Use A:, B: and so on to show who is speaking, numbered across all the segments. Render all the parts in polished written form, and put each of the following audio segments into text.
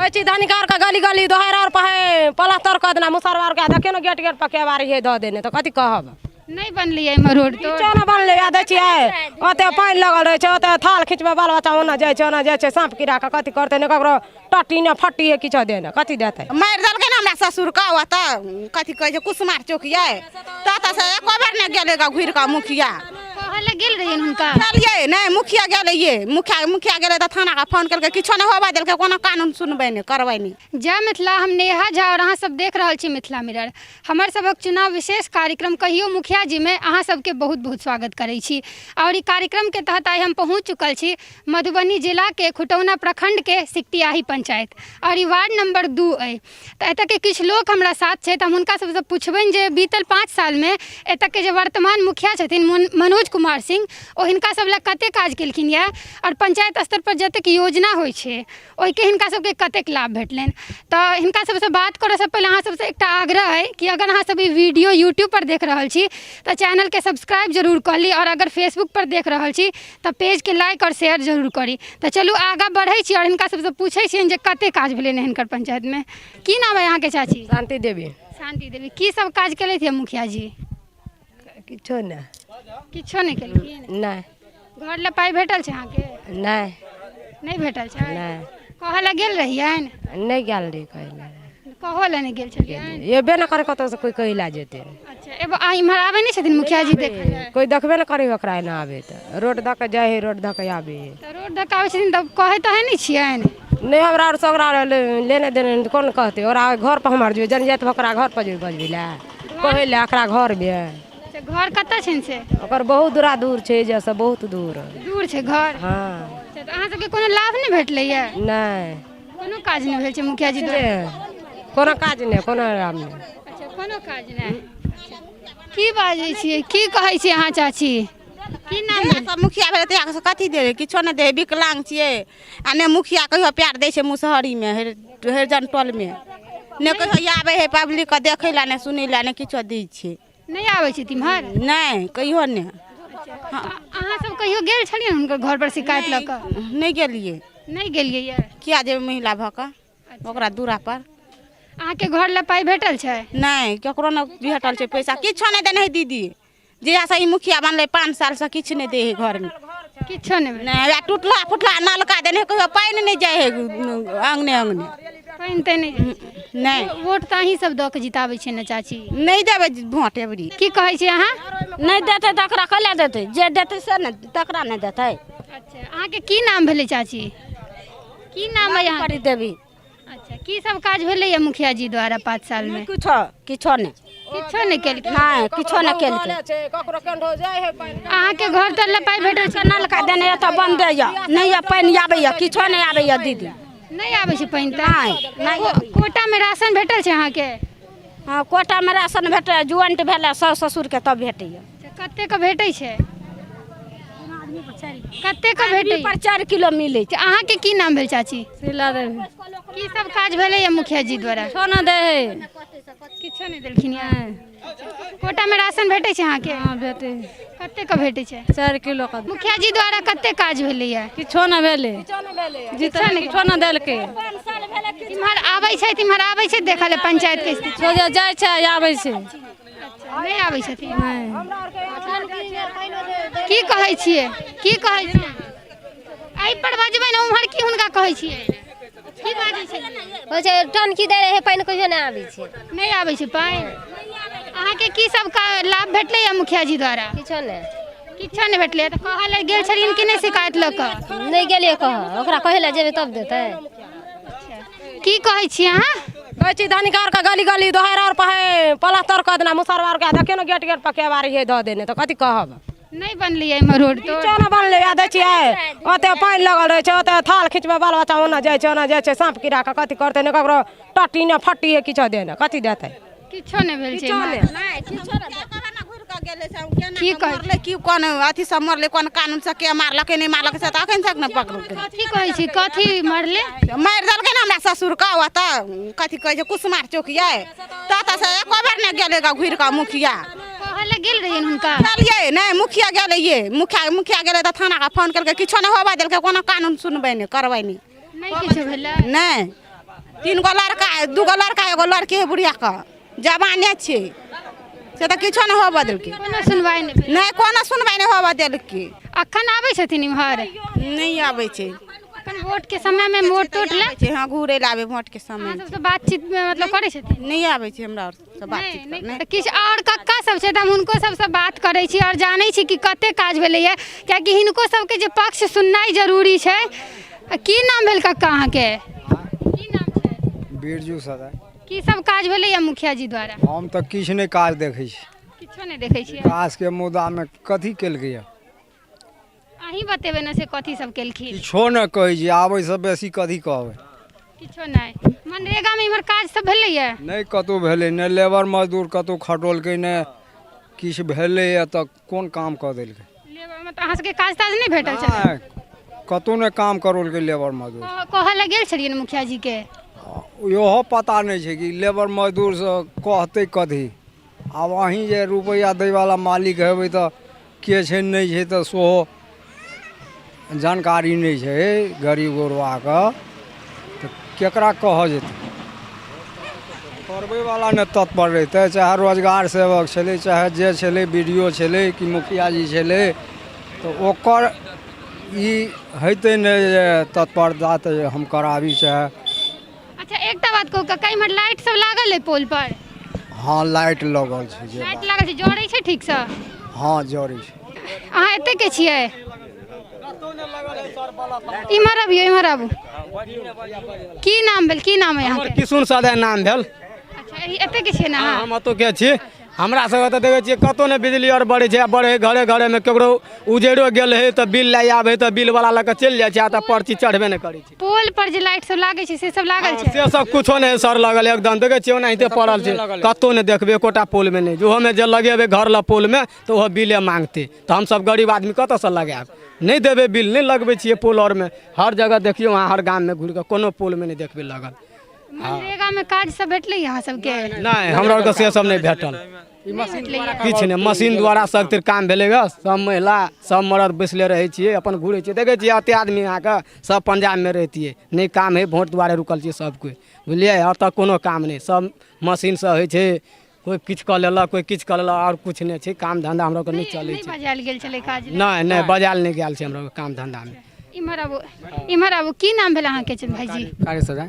A: कहै छी धनिक आरके गली गली दोहर आर पर है पलस्तर कऽ देना मुसहर आरके देखियौ ने गेट गेट पर केबाड़ी है दऽ देने तऽ कथी कहब।
B: नहि बनलै एहिमे रोड तो
A: किछो नहि बनलै। आ दै छियै ओते पानि लगल रहै छै, ओते थाल खींचमे बाल बच्चा ओना जाइ छै ओना जाइ छै, साँप कीड़ाके कथी करतै? नहि ककरो टट्टी नहि फट्टी है किछो देने, कथी देतै?
C: मारि देलकै ने हमरा ससुरके ओतऽ, कथी कहै छै, कुसमार चौक ये, ततऽ से एको बेर नहि गेलै ग घुरि कऽ मुखिया।
B: कहऽ लए गेल रहियनि हुनका?
C: गेलियै नहि, मुखिया गेलियै, मुखिया मुखिया गेलै तऽ थानाके फोन केलकै, किछो नहि होबऽ देलकै, कोनो कानून सुनबै नहि करबै नहि।
B: जय मिथिला, हम नेहा झा और अहाँ सब देख रहल छी मिथिला मिरर। हमर सबक चुनाव विशेष कार्यक्रम कहियो मुखिया जी में अहाँ सबके बहुत बहुत स्वागत करै छी। और ई कार्यक्रम के तहत आइ हम पहुँच चुकल छी मधुबनी जिला के खुटौना प्रखंड के सिकटियाही पंचायत और ई वार्ड नंबर 2 अइ। तऽ एतऽ के किछु लोक हमरा साथ छथि, हम हुनका सबसँ पुछबनि जे बीतल 5 सालमे एतऽ के जे वर्तमान मुखिया छथिन मनोज कुमार सिंह, ओ हिनका सब लए कते काज केलखिन यऽ और पंचायत स्तर पर जतेक योजना होइ छै ओहिके हिनका सबके कतेक लाभ भेटलनि। तऽ हिनका सबसँ बात करऽसँ पहिले अहाँ सबसँ एकटा आग्रह अइ कि अगर अहाँ सब ई वीडियो यूट्यूबपर देख रहल छी तऽ चैनलके सब्सक्राइब जरूर कऽ ली और अगर फेसबुकपर देख रहल छी तऽ पेजके लाइक आओर शेयर जरूर करी। तऽ चलू आगाँ बढ़ै छी आओर हिनका सबसँ पूछै छियनि जे कते काज भेलनि हिनकर पंचायतमे। की नाम अइ अहाँके चाची?
A: शान्ति देवी।
B: शान्ति देवी, की सब काज केलथि यऽ मुखिया जी?
A: किछो नहि।
B: किछो नहि केलखिन?
A: नहि।
B: घर लए पाइ भेटल छै अहाँके?
A: नहि।
B: नहि भेटल छै?
A: नहि।
B: कहऽ लए गेल रहियनि?
A: नहि गेल रही कहै लए।
B: कहऽ लए नहि गेल छलियनि?
A: एबे नहि करै कतौसँ कोइ कहै लए जेतै।
B: अच्छा, एगो आ इम्हर आबै नहि छथिन मुखिया जी देखै लए?
A: कोइ देखबे नहि करै ओकरा एना आबै तऽ रोड दऽ कऽ जाइ हइ, रोड दऽ कऽ आबै हइ।
B: तऽ रोड दऽ कऽ आबै छथिन तऽ कहै तऽ नहि छियनि?
A: नहि, हमरा आर से ओकरा लेने देने नहि, कोन कहतै ओकरा? घर पर हम आर जेबै, जन जाइत ओकरा घर पर जेबै बजबै लए, कहै लए ओकरा घरमे।
B: अच्छा, घर कतऽ छनि से?
A: ओकर बहुत दूरा दूर छै, एहिजासँ बहुत दूर।
B: दूर छै घर?
A: हँ।
B: अच्छा, तऽ अहाँ सबके कोनो लाभ नहि भेटलैए?
A: नहि।
B: कोनो काज नहि भेल छै मुखिया जी द्वारा?
A: कोनो काज नहि, कोनो लाभ नहि।
B: अच्छा, कोनो काज नहि। की बाजै छियै, की कहै छियै अहाँ चाची? की नाम भेल?
C: सब मुखिया भेलै तहिया से कथी देबै? किछो नहि दै। विकलांग छियै आ नहि मुखिया कहियो प्यार दै छै मुसहरीमे, हरिजन टोलमे नहि कहियो आबै है पब्लिकके देखै लए, नहि सुनै लए, नहि किछो दै छै।
B: नहि आबै छै तिम्हर?
C: नहि, कहियो नहि।
B: अहाँ सब कहियो गेल छलियै हुनकर घर पर शिकायत लऽ कऽ?
C: नहि गेलियै।
B: नहि गेलियै यऽ?
C: किया जेबै महिला भऽ कऽ ओकरा दूरा पर?
B: अहाँके घर लए पाइ भेटल छै?
C: नहि, ककरो नहि भेटल छै पैसा, किछो नहि देने है दीदी। जहियासँ ई मुखिया बनलै 5 सालसँ किछु नहि दै है घरमे।
B: किछो नहि?
C: नहि, वएह टुटला फुटला नलका देने है, कहियो पानि नहि जाइ है अङ्गने अङ्गने।
B: पानि तऽ नहि जाइ छै?
C: नहि।
B: वोट तऽ अहीं सब दऽ कऽ जिताबै छियै ने चाची?
C: नहि देबै वोट एबरी।
B: की कहै छियै अहाँ?
D: नहि देतै तऽ ओकरा कला देतै? जे देतै से ने, तकरा नहि देतै।
B: अच्छा, अहाँके की नाम भेलै चाची? की नाम अइ अहाँके?
D: परी देवी।
B: अच्छा, की सब काज भेलैया मुखिया जी द्वारा 5 साल में?
D: किछो किछो नहि।
B: किछो नहि केलकै?
D: नहि, किछो नहि केलकै।
A: ककरो केंढो जाइ है पानि।
B: अहाँके घर तर लए पाइ भेटल छै?
D: नलका देने एतऽ बन्द यऽ, नहि यऽ पानि आबैया, किछो नहि आबैया दीदी।
B: नहि आबै छै पानि तऽ?
D: नहि, नहि।
B: कोटामे राशन भेटल छै अहाँके?
D: हँ, कोटामे राशन भेटैया, जुअन्ट भेलै साउस ससुरके तब भेटैया।
B: अच्छा, कतेक भेटै छै? कतेक भेटै?
D: पर 4 किलो मिलै छै।
B: अहाँके की नाम भेल चाची?
E: शीला देवी।
B: की सब काज भेलैया मुखिया जी द्वारा?
E: किछो नहि दै है।
B: किछो नहि देलखिन यऽ? कोटामे राशन भेटै छै अहाँके?
E: हँ, भेटै।
B: कतेक भेटै छै?
E: 4 किलो के।
B: मुखिया जी द्वारा कते काज भेलैया?
E: किछो नहि भेलै। जीतल किछो नहि देलकै।
B: इम्हर आबै छै, इम्हर आबै छै देखऽ लए पंचायत के स्थिति?
E: सोझे जाइ छै, आबै छै।
B: नहि आबै छथिन? की कहै छियै, की कहै छियै? एहि पर बजबै ने, उम्हर की हुनका कहै छियै? की बाजै छै?
F: होइ छै टनकी दै रहै पानि, कहियो नहि आबै छै।
B: नहि आबै छै पानि। अहाँके की सब लाभ भेटलैया मुखिया जी द्वारा?
F: किछो नहि।
B: किछो नहि भेटलैया? तऽ कहऽ लए गेल छलियनि कि नहि शिकायत लऽ कऽ?
F: नहि गेलियै कहऽ, ओकरा कहै लए जेबै तब देतै।
B: की कहै छियै अहाँ?
A: कहै छी धनिक आरके गली गली दोहर आर पर है पलस्तर कऽ देना, मुसहर आरके देखियौ ने गेट गेट पर केबाड़ी है दऽ देने, तऽ कथी कहब?
B: नहि बनलै एहिमे रोड तो?
A: किछो नहि बनलै। आ दै छियै ओते पानि लगल रहै छै, ओते थाल खींचमे बाल बच्चा ओना जाइ छै ओना जाइ छै, साँप कीड़ाके कथी करतै? नहि ककरो टट्टी नहि फट्टी है किछो देने, कथी देतै?
B: किछो नहि भेल छै।
A: किछो नहि।
B: की कहै?
C: मरलै की, कोन अथी सब मरलै, कोन कानून से के मारलकै नहि मारलकै से तऽ अखन तक नहि पकड़लकै।
B: कथी कहै छी, कथी मरलै?
C: मारि देलकै ने हमरा ससुरके ओतऽ, कथी कहै छै, कुसमार चौक ये, ततऽ से एको बेर नहि गेलै ग घुरि कऽ मुखिया।
B: कहऽ लए गेल रहियनि हुनका?
C: गेलियै नहि, मुखिया गेलियै, मुखिया मुखिया गेलै तऽ थानाके फोन केलकै, किछो नहि होबऽ देलकै, कोनो कानून सुनबै नहि करबै नहि।
B: नहि किछो भेलै?
C: नहि। तीन गो लड़का, 2 गो लड़का, एगो लड़की है बुढ़ियाके, जवाने छै, से तऽ किछो नहि होबऽ देलकै।
B: कोनो सुनवाइ नहि भेल?
C: नहि, कोनो सुनवाइ नहि होबऽ देलकै।
B: अखन आबै छथिन इम्हर?
C: नहि आबै छै।
B: अखन वोटके समयमे वोट तोट लए
C: आबै छै, हँ, घूरै लए आबै वोटके समय।
B: अहाँ सबसँ बातचीत मतलब करै छथिन?
C: नहि आबै छै हमरा आओरसँ बातचीत।
B: नहि,
C: नहि।
B: तऽ किछु आओर कक्का सब छै तऽ हम हुनको सबसँ बात करै छी आओर जानै छी कि कते काज भेलैया, कियाकि हिनको सबके जे पक्ष सुननाइ जरूरी छै। आ की नाम भेल कक्का अहाँके? की नाम छै?
G: बिरजू सदा।
B: की सब काज भेलैया मुखिया जी द्वारा?
G: हम तऽ किछु नहि काज देखै छी।
B: किछो नहि देखै छियै?
G: विकासके मुद्दामे कथी केलकैया?
B: अहीं बतेबै ने से कथी सब केलखिन।
G: किछो नहि कहै छी, आबैसँ बेसी कथी कहबै?
B: किछो नहि। मनरेगामे इम्हर काज सब भेलैया?
G: नहि, कतहु भेलै नहि, लेबर मजदूर कतहु खटौलकै नहि, किछु भेलैया तऽ कोन काम कऽ देलकै?
B: लेबर मतलब अहाँ सबके काज ताज नहि भेटल छलै?
G: नहि, कतहु नहि काम करौलकै लेबर मजदूर।
B: कहऽ लए गेल छलियै ने मुखिया जी के?
G: इहो पता नहि छै कि लेबर मजदूरसँ कहतै कथी। आब अहीँ जे रुपैआ दैवला मालिक हेबै तऽ के छै नहि छै तऽ सेहो जानकारी नहि छै गरीब गुरबाके, तऽ केकरा कहऽ जेतै? करबैवला नहि तत्पर रहितै, चाहे रोजगार सेवक छलै, चाहे जे छलै, बी डी ओ छलै कि मुखिया जी छलै, तऽ ओकर ई हेतै नहि जे तत्परता तऽ जे हम कराबी चाहे।
B: अच्छा, एकटा बात कहू कक्का, इम्हर लाइट सब लागल अइ पोल पर?
G: हँ, लाइट लगल छै जे।
B: लाइट लागल छै, जरै छै ठीकसँ?
G: हँ, जरै छै।
B: अहाँ एते के छियै? इम्हर अबियौ, इम्हर आबू। की नाम भेल? की नाम अइ अहाँके?
H: किशुन सदय नाम भेल।
B: अच्छा, एते के छियै ने अहाँ?
H: हम ओतुके छी। हमरा सबके तऽ देखै छियै कतहु नहि बिजली आओर बढ़ै छै, आ बढ़ै घरे घरेमे ककरो उजैरो गेल हइ तऽ बिल लए आबै तऽ बिलवला लऽ कऽ चलि जाइ छै, आ तऽ पर्ची चढ़बे नहि करै छै।
B: पोल पर जे लाइट सब लागै छै से सब लागल छै?
H: से सब कुछो नहि सर लगल, एकदम देखै छियै ओनाहिते पड़ल छै, कतहु नहि देखबै एकोटा पोलमे नहि। ओहोमे जे लगेबै घर लग पोलमे तऽ ओहो बिले मांगतै, तऽ हमसब गरीब आदमी कतऽसँ लगायब? नहि देबै बिल, नहि लगबै छियै पोल आओरमे। हर जगह देखियौ अहाँ, हर गाममे घुरि कऽ कोनो पोलमे नहि देखबै लगल।
B: मनरेगामे काज सब भेटलै अहाँ सबके?
H: नहि, हमरा आरके से सब नहि भेटल, किछु नहि। मशीन द्वारा सब काम भेलै ग, सब महिला सब मरद बैसले रहै छियै, अपन घुरै छियै, देखै छियै एते आदमी अहाँके सब पंजाबमे रहितियै, नहि काम हइ, भोट दुआरे रुकल छियै सब कोइ, बुझलियै? एतऽ कोनो काम नहि, सब मशीनसँ होइ छै, कोइ किछु कऽ लेलक, कोइ किछु कऽ लेलक, आओर किछु नहि छै। काम धन्धा हमरा आरके नहि चलै
B: नहि
H: छै।
B: बजायल गेल छलै काज लए?
H: नहि नहि, बजायल नहि गेल छै हमरा आरके काम धन्धामे।
B: इम्हर आबू, इम्हर आबू। की नाम भेल अहाँके भाईजी?
H: कार्य सजा।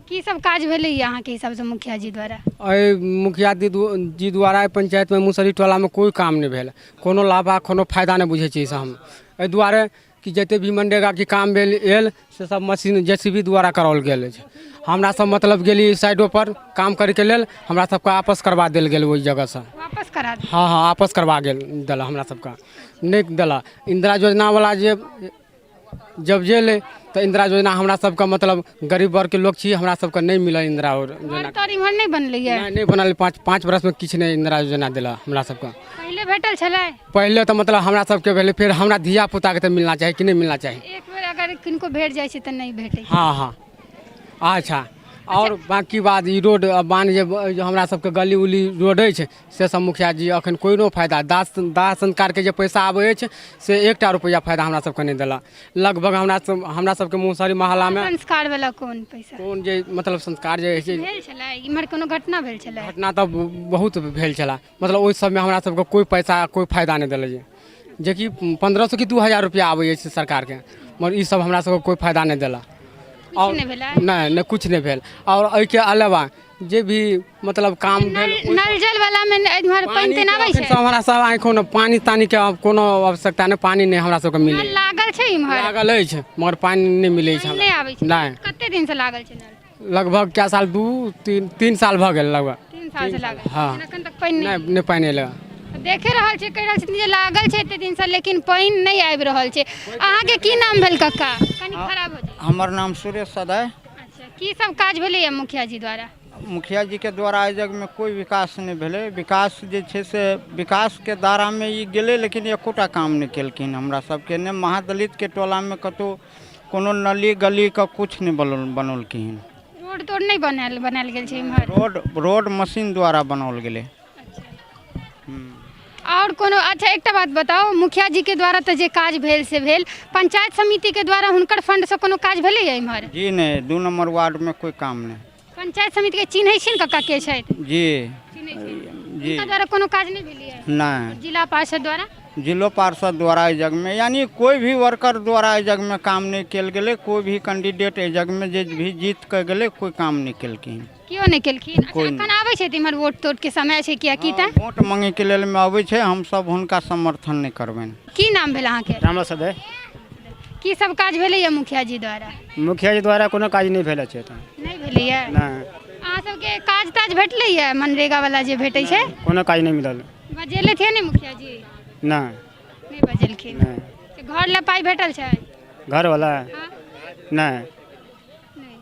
B: की सब काज भेलै अहाँके हिसाबसँ मुखिया जी द्वारा?
H: एहि मुखिया जी द्वारा एहि पंचायतमे मुसहरी टोलामे कोइ काम नहि भेल, कोनो लाभ आ कोनो फायदा नहि बुझै छियै हम। एहि दुआरे कि जतेक भी मनरेगाके काम भेल आयल से सब मशीन जे सी बी द्वारा कराओल गेल अछि। हमरा सब मतलब गेली साइडोपर काम करैके लेल, हमरा सबके आपस करबा देल गेल ओहि जगहसँ।
B: वापस करा देल?
H: हँ हँ, आपस करबा गेल देलक, हमरा सबके नहि देलक। इन्दिरा योजनावला जे जब गेलै तऽ इन्दिरा योजना हमरा सबके मतलब गरीब वर्गके लोक छी, हमरा सबके नहि मिलल इन्दिरा योजना।
B: घर तर इम्हर नहि बनलैया?
H: नहि बनल, 5 बरसमे किछु नहि इन्दिरा योजना देलक हमरा सबके।
B: पहिले भेटल छलै?
H: पहिले तऽ मतलब हमरा सबके भेलै, फेर हमरा धिया पुताके तऽ मिलना चाही कि नहि मिलना चाही?
B: एक बेर अगर किनको भेट जाइ छै तऽ नहि भेटै।
H: हँ हँ, अच्छा। आओर बाँकी बात ई रोड बान्ह जे हमरा सबके गली उली रोड अछि से सब मुखिया जी अखन कोनो फायदा, दाह संस्कारके जे पैसा आबै अछि से एकटा रुपैआ फायदा हमरा सबके नहि देलक। लगभग हमरा सबके मुसहरी मोहल्लामे
B: संस्कार वाला कोन पैसा?
H: कोन जे मतलब संस्कार जे होइ छै
B: भेल छलै इम्हर? कोनो घटना भेल छलै?
H: घटना तऽ बहुत भेल छलै, मतलब ओहि सबमे हमरा सबके कोइ पैसा कोइ फायदा नहि देलक, जेकि 1500 कि 2000 रुपैआ आबै अछि सरकारके, मगर ई सब हमरा सबके कोइ फायदा नहि देलक।
B: किछु नहि भेलै?
H: नहि नहि, किछु नहि भेल। आओर एहिके अलावा जे भी मतलब काम भेल,
B: नल जल वाला मे इम्हर पानि तानि आबै छै?
H: हमरा सब एखन पानि तानिके कोनो आवश्यकता नहि, पानि नहि हमरा सबके मिलै।
B: नल लागल छै इम्हर?
H: लागल अछि मगर पानि नहि मिलै छै।
B: नहि आबै छै?
H: नहि।
B: कते दिन से लागल छै नल?
H: लगभग क्या साल, 2-3 साल भऽ गेल लगभग।
B: 3 साल से लागल?
H: हँ।
B: एखन तक पानि
H: नहि? नहि, पानि एलै।
B: देखे रहल छै, कहि रहल छथिन जे लागल छै एते दिन से लेकिन पानि नहि आबि रहल छै। अहाँके की नाम भेल कक्का? कनि खराब हो जाए।
I: हमर नाम सुरेश सदाय।
B: अच्छा, की सब काज भेलैया मुखिया जी द्वारा?
I: मुखिया जी के द्वारा एहि जगमे कोइ विकास नहि भेलै। विकास जे छै से विकासके दारामे ई गेलै, लेकिन एकोटा काम नहि केलखिन हमरा सबके। नहि महादलितके टोलामे कतहु कोनो नली गलीके किछु नहि बनौलखिन।
B: रोड तोड नहि बनायल गेल छै इम्हर?
I: रोड मशीन द्वारा बनाओल गेलै।
B: आओर कोनो, अच्छा एकटा बात बताउ, मुखिया जी के द्वारा तऽ जे काज भेल से भेल, पंचायत समिति के द्वारा हुनकर फंडसँ कोनो काज भेलैए इम्हर?
I: जी नहि, 2 नम्बर वार्डमे कोइ काम नहि।
B: पंचायत समिति के चिन्है छियनि कक्का के छथि?
I: जी।
B: चिन्है छियनि?
I: जी।
B: हुनका द्वारा कोनो काज नहि भेलैए?
I: नहि।
B: जिला पार्षद द्वारा?
I: जिलो पार्षद द्वारा एहि जगमे, यानी कोइ भी वर्कर द्वारा एहि जगमे काम नहि कयल गेलै। कोइ भी कैंडिडेट एहि जगमे जे भी जीत कऽ गेलै, कोइ काम नहि केलखिन।
B: केओ नहि केलखिन? अच्छा।
I: कोइ
B: एखन
I: नहि।
B: आबै छथि इम्हर वोट तोट के समय छै किया की तऽ?
I: वोट मांगैके लेल मे अबै छै, हमसब हुनका समर्थन नहि करबनि।
B: की नाम भेल अहाँके?
H: रामलाल सदय।
B: की सब काज भेलैया मुखिया जी द्वारा?
H: मुखिया जी द्वारा कोनो काज नहि भेल अछि एतऽ।
B: नहि भेलैया?
H: नहि।
B: अहाँ सबके काज ताज भेटलैया, मनरेगा वाला जे भेटै छै?
H: कोनो काज नहि मिलल।
B: बजेलथि ने मुखिया जी?
H: नहि।
B: नहि बजेलखिन?
H: नहि।
B: घर लए पाइ भेटल छै?
H: घरवला?
B: हँ।
H: नहि।
B: नहि।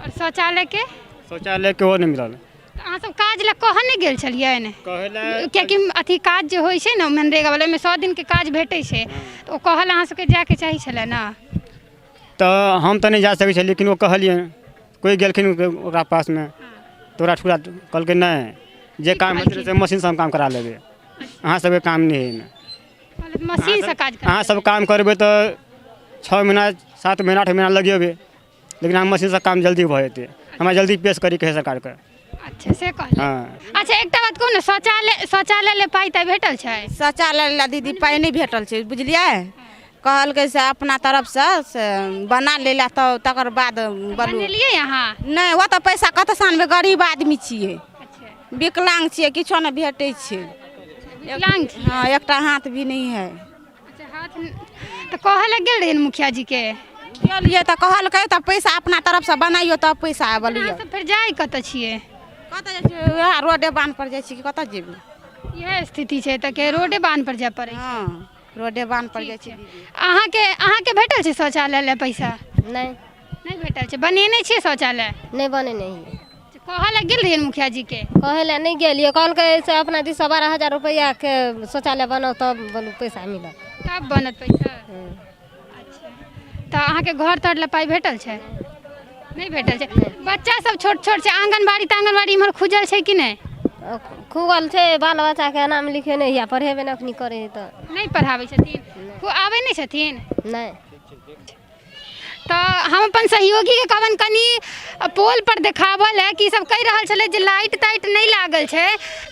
B: आओर शौचालयके?
H: शौचालयके ओहो नहि मिलल।
B: तऽ अहाँ सब काज लए कहऽ नहि गेल छलियै?
H: कहै लए
B: कियाकि अथी काज जे होइ छै ने मनरेगा वाला, ओहिमे 100 दिनके काज भेटै छै, तऽ ओ कहल अहाँ सबके जायके चाही छलै ने।
H: तऽ हम तऽ नहि जा सकै छलियै, लेकिन ओ कहलियै, कोइ गेलखिन ओकरा पासमे तऽ ओकरा ठुकरा कहलकै, नहि जे काम होइत रहै से मशीनसँ हम काम करा लेबै, अहाँ सबके काम नहि हइ एहिमे।
B: कहलथि मशीनसँ काज करा।
H: अहाँ सब काम करबै तऽ 6 महीना, 7 महीना, 8 महीना लगेबै, लेकिन हम मशीनसँ काम जल्दी भऽ जेतै, हमरा जल्दी पेश करैके हइ सरकारके।
B: अच्छा, से कहलथि।
H: हँ।
B: अच्छा एकटा बात कहू ने, शौचालय लए पाइ ताइ भेटल छै?
C: शौचालय लए दीदी पाइ नहि भेटल छै, बुझलियै? कहलकै से अपना तरफसँ से बना लै लए, तऽ तकर बाद बोलू।
B: बनेलियै अहाँ?
C: नहि, ओतऽ पैसा कतऽसँ आनबै? गरीब आदमी छियै।
B: अच्छा।
C: विकलांग छियै, किछो नहि भेटै छै।
B: विकलांग छी?
C: हँ, एकटा हाथ भी नहि है।
B: अच्छा, हाथ तऽ कहऽ लए गेल रहियै मुखिया जी के?
C: गेलियै तऽ कहलकै तऽ पैसा अपना तरफसँ बनाइयो तब पैसा बोलियै।
B: अहाँ सब फेर जाइ कतऽ छियै?
C: कतऽ जाइ छियै? उएह रोडे बान्ह पर जाइ छियै कि कतऽ जेबै?
B: इएह स्थिति छै तऽ के रोडे बान्ह पर जाय पड़ै छै।
C: हँ, रोडे बान्ह पर जाइ छियै दीदी।
B: अहाँके भेटल छै शौचालय लए पैसा?
F: नहि।
B: नहि भेटल छै? बनेने छियै शौचालय?
F: नहि बनेने हियै।
B: कहऽ लए गेल रहियै मुखिया जी के?
F: कहै लए नहि गेलियै, कहलकै से अपना दिससँ 12,000 रुपैआके शौचालय बनाउ तब बोलू पैसा मिलत।
B: तब बनत पैसा? अच्छा, तऽ अहाँके घर तर लए पाइ भेटल छै? नहि भेटल छै? बच्चा सब छोट छोट छै, आंगनबाड़ी तांगनबाड़ी इम्हर खुजल छै कि नहि?
F: खुगल छै, बाल बच्चाके नाम लिखेने हियै, पढ़ेबे नहि अखनी करै हइ तऽ।
B: नहि पढ़ाबै छथिन? आबै नहि छथिन?
F: नहि।
B: तऽ हम अपन सहयोगीके कहबनि कनि पोल पर देखाबऽ लए कि सब कहि रहल छलै जे लाइट ताइट नहि लागल छै,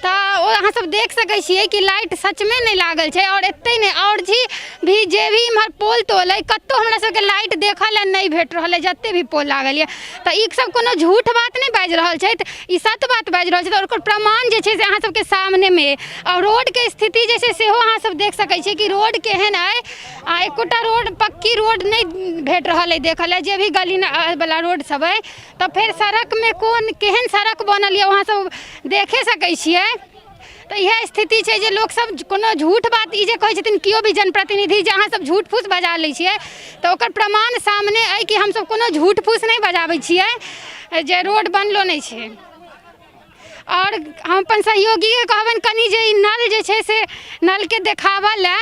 B: तऽ ओ अहाँ सब देख सकै छियै कि लाइट सचमे नहि लागल छै। आओर एतै नहि, आओर जी भी जे भी इम्हर पोल तोल अइ, कतहु हमरा सबके लाइट देखऽ लए नहि भेट रहल अइ, जते भी पोल लागल यऽ। तऽ ई सब कोनो झूठ बात नहि बाजि रहल छथि, ई सत्य बात बाजि रहल छथि आओर ओकर प्रमाण जे छै से अहाँ सबके सामनेमे अइ। आओर रोडके स्थिति जे छै सेहो अहाँ सब देख सकै छियै कि रोड केहन अइ, आ एकोटा रोड पक्की रोड नहि भेट रहल अइ देखऽ लए, जे भी गली वला रोड सब अइ। तऽ फेर सड़कमे कोन केहन सड़क बनल यऽ, अहाँ सब देखे सकै छियै। तऽ इएह स्थिति छै जे लोकसब कोनो झूठ बात ई जे कहै छथिन केओ भी जनप्रतिनिधि जे अहाँ सब झूठ फूस बजा लै छियै, तऽ ओकर प्रमाण सामने अइ कि हमसब कोनो झूठ फूस नहि बजाबै छियै जे रोड बनलो नहि छै। आओर हम अपन सहयोगीके कहबनि कनि जे ई नल जे छै से नलके देखाबऽ लए,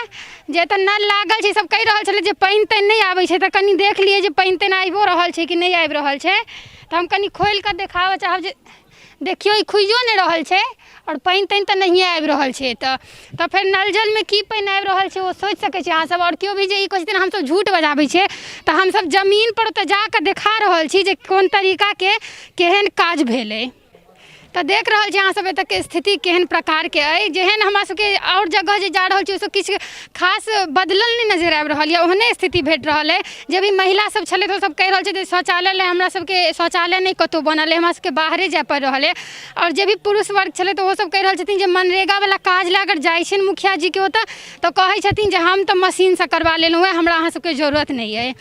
B: जे एतऽ नल लागल छै, सब कहि रहल छलै जे पानि तानि नहि आबै छै, तऽ कनि देख लियै जे पानि तानि आबिओ रहल छै कि नहि आबि रहल छै। तऽ हम कनि खोलिकऽ देखाबऽ चाहब जे देखियौ, ई खुजियो नहि रहल छै आओर पानि तानि तऽ नहिए आबि रहल छै एतऽ, तऽ फेर नल जलमे की पानि आबि रहल छै ओ सोचि सकै छी अहाँसब। आओर केओ भी जे ई कहै छथिन हमसब झूठ बजाबै छियै, तऽ हमसब जमीनपर ओतऽ जाकऽ देखा रहल छी जे कोन तरीकाके केहन काज भेलै। तऽ देख रहल छी अहाँसब एतऽके स्थिति केहन प्रकारके अइ। जेहन हमरा सबके आओर जगह जे जा रहल छी, ओहिसँ किछु खास बदलल नहि नजरि आबि रहल यऽ, ओहने स्थिति भेट रहल अइ। जे भी महिला सब छलथि, ओसब कहि रहल छथि जे शौचालय लए हमरा सबके शौचालय नहि कतहु बनल अइ, हमरा सबके बाहरे जाय पड़ि रहल अइ। आओर जे भी पुरुष वर्ग छलथि, ओहो सब कहि रहल छथिन जे मनरेगा वला काज लए अगर जाइ छियनि मुखिया जीके ओतऽ, तऽ कहै छथिन जे हम तऽ मशीनसँ करबा लेलहुँ हेँ, हमरा अहाँ सबके जरूरत नहि अइ।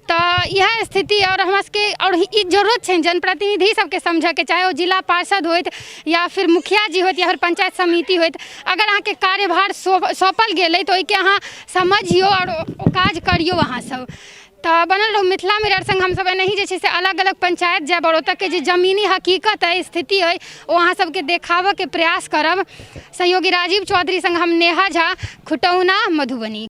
B: तऽ इएह स्थिति। आओर हमरा सबके आओर ई जरूरत छनि जनप्रतिनिधि सबके समझऽके, चाहे ओ जिला पार्षद होथि या फिर मुखिया जी होथि या फिर पंचायत समिति होथि, अगर अहाँके कार्यभार सौंपल गेल अइ तऽ ओहिके अहाँ समझियौ आओर ओ काज करियौ। अहाँ सब तऽ बनल रहू मिथिला मिरर संग। हमसब एनाही जे छै से अलग अलग पंचायत जायब आओर ओतऽके जे जमीनी हकीकत अइ, स्थिति अइ, ओ अहाँ सबके देखाबऽके प्रयास करब। सहयोगी राजीव चौधरी संग हम नेहा झा, खुटौना, मधुबनी।